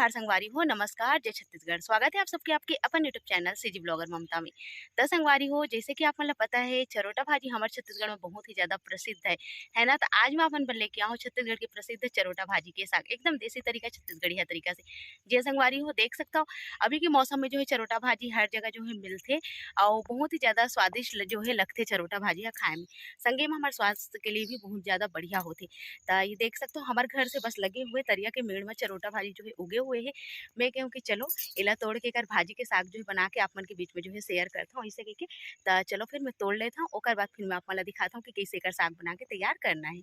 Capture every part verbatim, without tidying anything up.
नमस्कार संगवारी हो, नमस्कार, जय छत्तीसगढ़। स्वागत है आप सबके आपके अपन YouTube चैनल सीजी ब्लॉगर ममता में। त संगवारी हो, जैसे कि आप मन ला पता है, चरोटा भाजी हमर छत्तीसगढ़ में बहुत ही ज्यादा प्रसिद्ध है, है ना? त आज मैं अपन बर लेके आहूँ छत्तीसगढ़ के प्रसिद्ध चरोटा भाजी के साग, एकदम देसी तरीका, छत्तीसगढ़िया तरीका से। जी संगवारी हो, देख सकत हव, अभी के मौसम में जो है चरोटा भाजी हर जगह जो है मिलथे, अउ बहुत ही ज्यादा स्वादिष्ट ल-, जो है लगथे चरोटा भाजी ह खाए में। संगे में हमर स्वास्थ्य के लिए भी बहुत ज्यादा बढ़िया होथे। त ये देख सकत हव, हमर घर से बस लगे हुए तरिया के मेड़ में चरोटा भाजी जो है उगे हुए हे। मैं कहूँ कि चलो, एला तोड़ के एकर भाजी के साग जो है बना के आप मन के बीच में जो है share करत हव, ऐसे कहिके। त चलो फिर मैं तोड़ लेत हव, ओकर बाद फिर मैं आप मन ला दिखात हव कि कैसे एकर साग बना के तैयार करना है।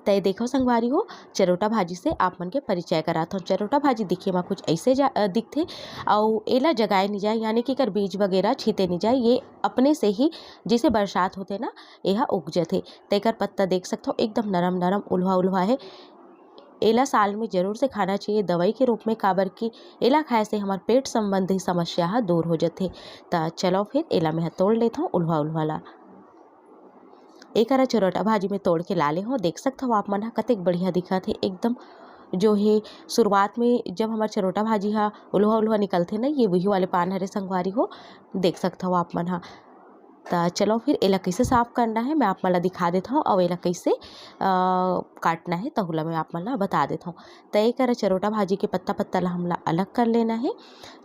त ये देखो संगवारी हो, चरोटा भाजी से आप मन के परिचय करात हव। चरोटा भाजी दिखे म कुछ ऐसे जा-, अ, दिखथे, अउ एला जगाए नि जाए, यानी कि एकर बीज वगैरह छीते नि जाए, ये अपने से ही, जैसे बरसात होथे ना, एहा उग जथे। त एकर पत्ता देख सकत हव, एकदम नरम नरम, उल्हा उल्हा हे। एला साल में जरूर से खाना चाहिए दवाई के रूप में, काबर कि एला खाए से हमर पेट संबंधी समस्या ह दूर हो जथे। त चलो फिर एला मैं ह तोड़ लेत हव उल्हा उल्हा ला। एकरा चरोटा भाजी में तोड़ के ला ले हव, देख सकत हव आप मन ह कतेक बढ़िया दिखत हे एकदम। जो हे शुरुआत में जब हमर चरोटा भाजी ह उल्हा उल्हा निकलथे ना, ये वही वाले पान हरे संगवारी हो, देख सकत हव आप मन ह। त चलो फिर एला कैसे साफ करना है मैं आप मन ला दिखा देत हव, अउ एला कैसे, अ, काटना है तहू ला मैं आप मन ला बता देत हव। त एकरा चरोटा भाजी के पत्ता पत्ता ला हमला अलग कर लेना है,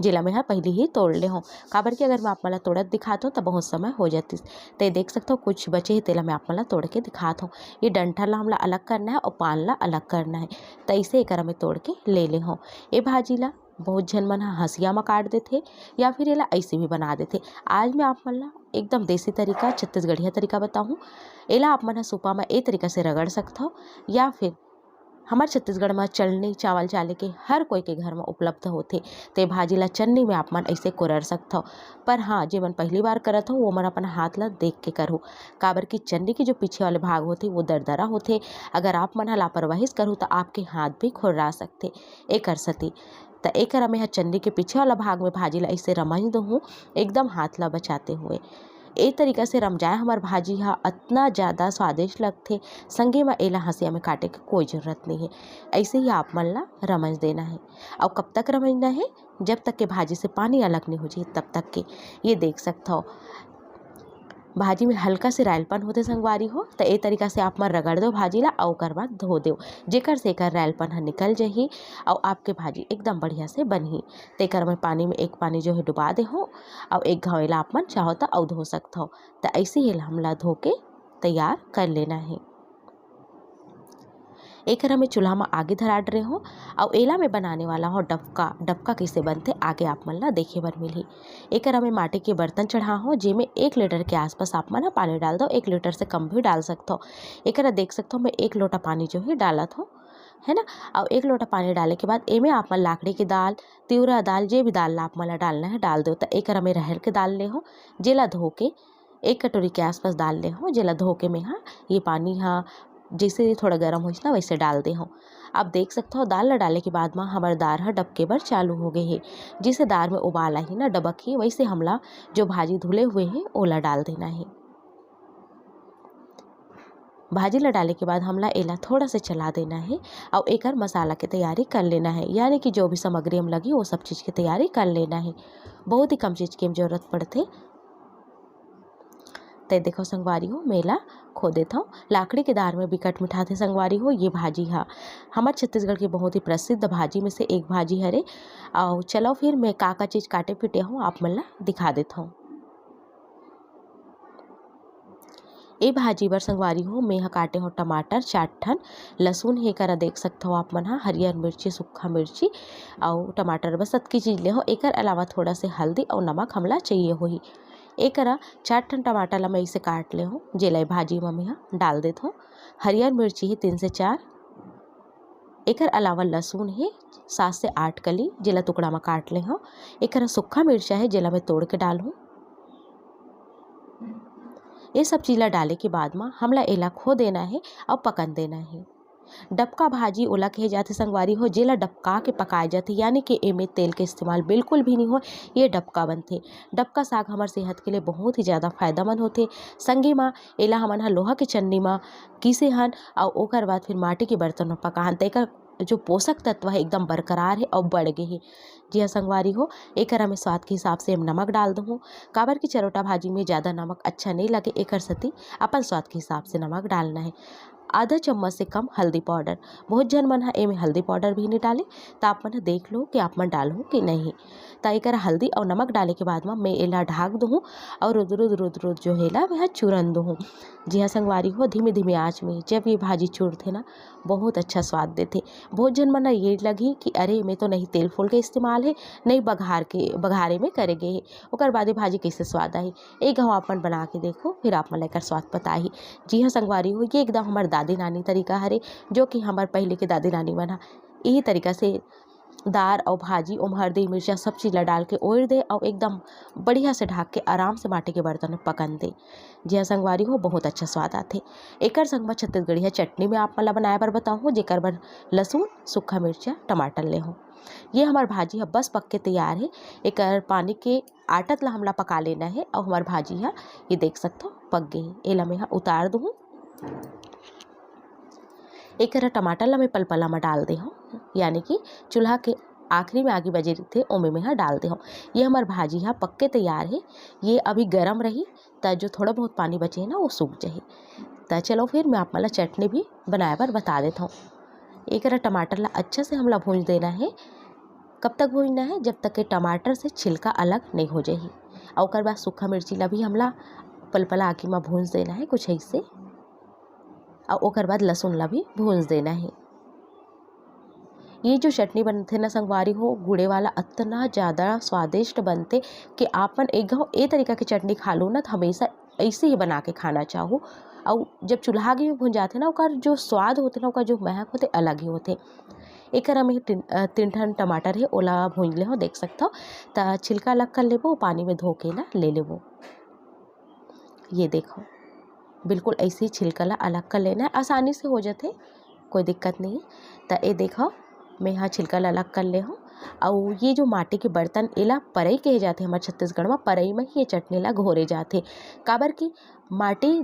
जेला मैं ह पहिली ही तोड़ ले हव, काबर कि अगर मैं आप मन ला तोड़त दिखात हव त बहुत समय हो जातिस। त ये देख सकत हव कुछ बचे हे, तेला मैं आप मन ला तोड़ के दिखात हव। ये डंठल ला हमला अलग करना है अउ पान ला अलग करना है। त ऐसे एकरा मैं तोड़ के ले ले हव। ए भाजी ला बहुत झन मन ह हंसिया म काट देथे या फिर एला ऐसे भी बना देथे। आज मैं आप मन ला एकदम देसी तरीका, छत्तीसगढ़िया तरीका बताहूँ। एला आप मन ह सूपा म ए तरीका से रगड़ सकथव या फिर हमर छत्तीसगढ़ म चलनी चावल चाले के हर कोई के घर म उपलब्ध होथे, ते भाजी ला चन्नी में आप मन ऐसे कुरर सकथव। पर हाँ, जेमन पहली बार करत हो, वो मन अपन हाथ ला देख के करहु, काबर कि चन्नी के जो पीछे वाले भाग होथे, वो दरदरा होथे। अगर आप मन ह लापरवाही से करहु, त आपके हाथ भी खुर्रा सकथे। एकर सेती त एकर में ह चन्नी के पीछे वाला भाग में भाजी ला ऐसे रमन दूहूँ, एकदम हाथ ला बचाते हुए। ए तरीका से रमजाए हमर भाजी ह अतना ज़्यादा स्वादिष्ट लगथे, संगे म एला हंसिया में काटे के कोई जरूरत नहीं है। ऐसे ही आप मन ला रमन देना है। अउ कब तक रमजना है? जब तक के भाजी से पानी अलग नहीं हो जाए, तब तक के। ये देख सकथव, भाजी में हल्का से रायलपन होथे संगवारी हो, त ए तरीका से आप मन रगड़ देव भाजी ला, अउ ओकर बाद धो देव, जेकर से एकर रायलपन ह निकल जही, अउ आपके भाजी एकदम बढ़िया से बनही। तेकर मैं पानी में एक पानी जो है डुबा दे हो, अउ एक घाव एला आप मन चाहो त अउ धो सकथव। त ऐसे ही हमला धो के तैयार कर लेना है। एकरा मैं चूल्हा म आगी धरा डरे हो, अउ एला मैं बनाने वाला हो डबका। डबका कैसे बनथे, आगे आप मन ला देखे बर मिलही। एकरा मैं माटी के बर्तन चढ़ा हो, जेमे एक लीटर के आसपास आप मन ह पानी डाल दो, एक लीटर से कम भी डाल सकथो। एकरा देख सकथो, मैं एक लोटा पानी जो है डालत हो, है ना। अउ एक लोटा पानी डाले के बाद एमे आप मन लाखड़ी के दाल, तिवरा दाल, जे भी दाल ला आप मन ला डालना है, डाल दो। त एकरा मैं रहर के दाल ले हो, जेला धो के एक कटोरी के आसपास दाल ले हो, जेला धो के मैं हा ये पानी हा जैसे थोड़ा गर्म होइस ना, वैसे डाल दे हो। आप देख सकथो, दाल ला डाले के बाद म हमर दार ह डबके बर चालू हो गए हे। जैसे दार में उबाल आही ना, डबक ही, वैसे हमला जो भाजी धुले हुए हे, ओला डाल देना हे। भाजी ला डाले के बाद हमला एला थोड़ा से चला देना हे, अउ एकर मसाला के तैयारी कर लेना हे, यानी कि जो भी सामग्री हम लगी, वो सब चीज़ के तैयारी कर लेना हे। बहुत ही कम चीज़ के हम जरूरत पड़थे। ते देखो संगवारी हो, मैं एला खो देथव। लाखड़ी के दार में बिकट मिठाथे संगवारी हो, ये भाजी हा हमर छत्तीसगढ़ के बहुत ही प्रसिद्ध भाजी में से एक भाजी हरे। अउ चलो फिर मैं का का चीज़ काटे पीटे हूँ, आप मन ला दिखा देथव। ए भाजी बर संगवारी हो, मैं ह काटे हो टमाटर चार ठन, लहसुन हे करा देख सकथव आप मन ह, हरियर मिर्ची, सुक्खा मिर्ची अउ टमाटर, बस अतकी चीज़ ले हो। एकर अलावा थोड़ा से हल्दी अउ नमक हमला चाहिए होही। एकरा चार ठन टमाटर ला मैं इसे काट ले हो, जेला ए भाजी म मैं ह डाल देथव। हरियर मिर्ची हे तीन से चार, एकर अलावा लहसुन हे सात से आठ कली, जेला टुकड़ा म काट ले हो। एकर सुक्खा मिर्चा हे, जेला मैं तोड़ के डालहूँ। ये सब चीज़ ला डाले के बाद म हमला एला खो देना हे अउ पकन देना हे। डबका भाजी ओला कहे जाथे संगवारी हो, जेला डबका के पकाए जाथे, यानी कि एमे तेल के इस्तेमाल बिल्कुल भी नहीं हो। ये डबका बनथे। डबका साग हमर सेहत के लिए बहुत ही ज़्यादा फायदामंद होथे। संगे म एला हमन ह लोहा के चन्नी म कीसे हन अउ ओकर बाद फिर माटी के बर्तन म पकाहन, तेकर जो पोषक तत्व हे एकदम बरकरार हे अउ बढ़ गे हे। जी हाँ संगवारी हो, एकरा में स्वाद के हिसाब से नमक डाल दूँ, काबर कि चरोटा भाजी में ज़्यादा नमक अच्छा नहीं लगे, एकर सेती अपन स्वाद के हिसाब से नमक डालना हे। आधा चम्मच से कम हल्दी पाउडर, बहुत झन मन ह एमे हल्दी पाउडर भी नहीं डाले, त आप मन ह देख लो कि आप मन डालहू कि नहीं। त एकर हल्दी अउ नमक डाले के बाद म मैं एला ढाक दूँ अउ रुद रुद रुद रुद जो हे ला मैं ह चूरन दूँ। जी हाँ संगवारी हो, धीमे धीमे आँच में जब ये भाजी चूरथे ना, बहुत अच्छा स्वाद देथे। बहुत झन मन ल ये लगही कि अरे, एमे तो नहीं तेल फूल के इस्तेमाल हे, नहीं बघार के, बघारे में करे गे हे, ओकर बाद ये भाजी कैसे स्वाद आही। एक घाव आप मन बना के देखो, फिर आप मन ला एकर स्वाद पता ही। जी हाँ संगवारी हो, ये एकदम हमर दादी नानी तरीका हरे, जो कि हमर पहले के दादी नानी मन ह यही तरीका से दार अउ भाजी, ओम हरदी, मिर्चा, सब चीज ला डाल के ओइर दे अउ एकदम बढ़िया से ढाक के आराम से माटी के बर्तन में पकन दे। जी हाँ संगवारी हो, बहुत अच्छा स्वाद आथे। एकर संग म छत्तीसगढ़िया चटनी में आप मन ला बनाए बर बताहूँ, जेकर बर लहसुन, सूखा मिर्चा, टमाटर ले हूँ। ये हमर भाजी ह बस पक के तैयार हे। एकर पानी के आटत ला हमला पका लेना हे अउ हमर भाजी ह, ये देख सकथो, पक गे हे। एला मैं ह उतार दूँ। एकर टमाटर ला मैं पलपला म डाल दे हूँ, यानी कि चूल्हा के आखिरी में आगी बजे रहिथे, ओमे मैं ह डाल दे हूँ। ये हमर भाजी ह पक के तैयार हे। ये अभी गरम रही, त जो थोड़ा बहुत पानी बचे हे ना, वो सूख जाही। त चलो फिर मैं आप मन ला चटनी भी बनाए बर बता देत हूँ। एकर टमाटर ला अच्छा से हमला भूंज देना हे। कब तक भूंजना हे? जब तक के टमाटर से छिलका अलग नहीं हो जाही। अउ ओकर बाद सूखा मिर्ची ला भी हमला पलपला आगी म भूंज देना हे कुछ ऐसे। अउ ओकर बाद लहसुन ला भी भूंज देना हे। ये जो चटनी बनथे ना संगवारी हो, गुड़े वाला, अतना ज़्यादा स्वादिष्ट बनथे कि आप मन एक घाव ए तरीका के चटनी खा लो ना, त हमेशा ऐसे ही बना के खाना चाहो। अउ जब चूल्हा आगी में भुंजाथे ना, ओकर जो स्वाद होथे ना, ओकर जो महक होथे, अलग ही होथे। एकर में तीन, अ, तीन ठन टमाटर हे, ओला भूंज ले हो, देख सकथो। त छिलका अलग कर लेबो, पानी में धो के ला ले लेबो। ये देखो, बिल्कुल ऐसे ही छिलका ला अलग कर लेना है, आसानी से हो जाथे, कोई दिक्कत नहीं। त ए देखो, मैं हा छिलका ला अलग कर ले हूँ। अउ ये जो माटी के बर्तन, एला परई कहे जाथे, हमर छत्तीसगढ़ म परई म ही ये चटनी ला घोरे जाथे, काबर कि माटी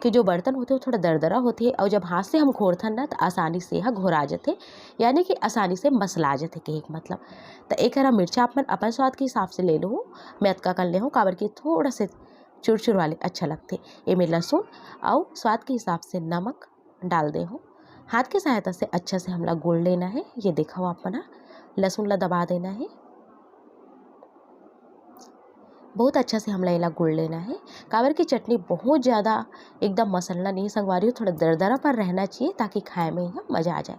के जो बर्तन होथे, वो थोड़ा दरदरा होथे, अउ जब हाथ से हम घोरथन ना, त आसानी से हा घोरा जाथे, यानी कि आसानी से मसला जाथे, कहे के मतलब। त एक हरा मिर्चा आप मन अपन स्वाद के हिसाब से ले लो, मैं अतका कर ले हूँ, काबर कि थोड़ा से चुरचुर वाले अच्छा लगथे। एमे लहसुन अउ स्वाद के हिसाब से नमक डाल दे हूँ। हाथ के सहायता से अच्छा से हमला गुड़ लेना है। ये देखो आप मन ह, लहसुन ला दबा देना है, बहुत अच्छा से हमला एला गुड़ लेना है, काबर की चटनी बहुत ज़्यादा एकदम मसलना नहीं संगवारी हो, थोड़ा दरदरा पर रहना चाहिए, ताकि खाए में यह मज़ा आ जाए।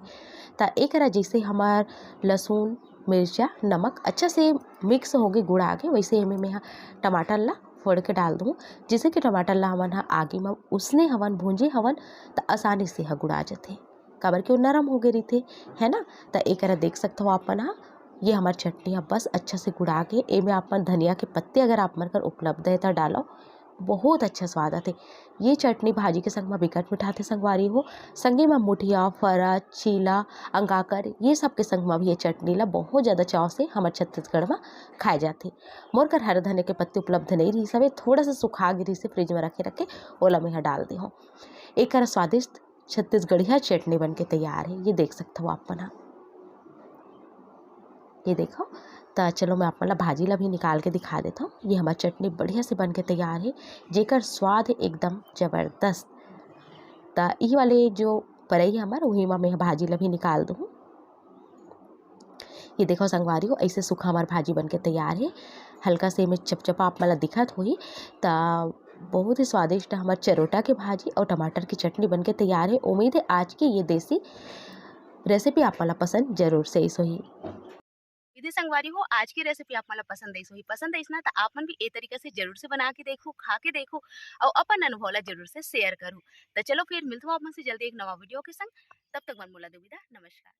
त एक हरा जैसे हमार लहसुन, मिर्चा, नमक अच्छा से मिक्स हो गए, गुड़ आ गए, वैसे एमे मैं ह टमाटर ला फोड़ के डाल दूँ, जिसे कि टमाटर ला हमन ह आगी म उसने हवन, भूंजे हवन, त आसानी से ह गुड़ा जथे, काबर कि वो नरम हो गए रहिथे, है ना। त एकरा देख सकथो आप मन ह, ये हमार चटनी ह बस अच्छा से गुड़ा के, एमे आप मन धनिया के पत्ते अगर आप मन कर उपलब्ध है त डालो, बहुत अच्छा स्वाद आथे। ये चटनी भाजी के संग म बिकट मिठाथे संगवारी हो। संगे म मुठिया, फरा, चीला, अंगाकर, ये सब के संग म भी ये चटनी ला बहुत ज़्यादा चाव से हमर छत्तीसगढ़ म खाए जाथे। मोर कर हरा धनिया के पत्ती उपलब्ध नहीं रहिस हवे, थोड़ा सा सुखा गे रहिस हे, फ्रिज म रखे रखे ओला मेंहा डाल दे हूँ। एकर स्वादिष्ट छत्तीसगढ़िया चटनी बन के तैयार है, ये देख सकथो आप मन ह। ये देखो, त चलो मैं आप मन ला भाजी ला भी निकाल के दिखा देत हूँ। ये हमार चटनी बढ़िया से बन के तैयार है, जेकर स्वाद है एकदम जबरदस्त। त ई वाले जो परई है हमार, वही म मैं भाजी ला भी निकाल दूँ। ये देखो संगवारी हो, ऐसे सूखा हमार भाजी बन के तैयार है। हल्का से एमे चपचपा आप मन ला दिखत होही, त बहुत ही स्वादिष्ट हमार चरोटा के भाजी और टमाटर की चटनी बन के तैयार है। उम्मीद है आज की ये देसी रेसिपी आप मन ला पसंद जरूर से आइस होही। यदि संगवारी हो, आज की रेसिपी आप मन ला पसंद आइस होही, पसंद आइस ना, त आप मन भी ए तरीका से जरूर से बना के देखो, खा के देखो और अपन अनुभव ला जरूर से शेयर करो। त चलो फिर मिलथो आप मन से जल्दी एक नवा वीडियो के संग। तब तक मन मोला दो विदा, नमस्कार।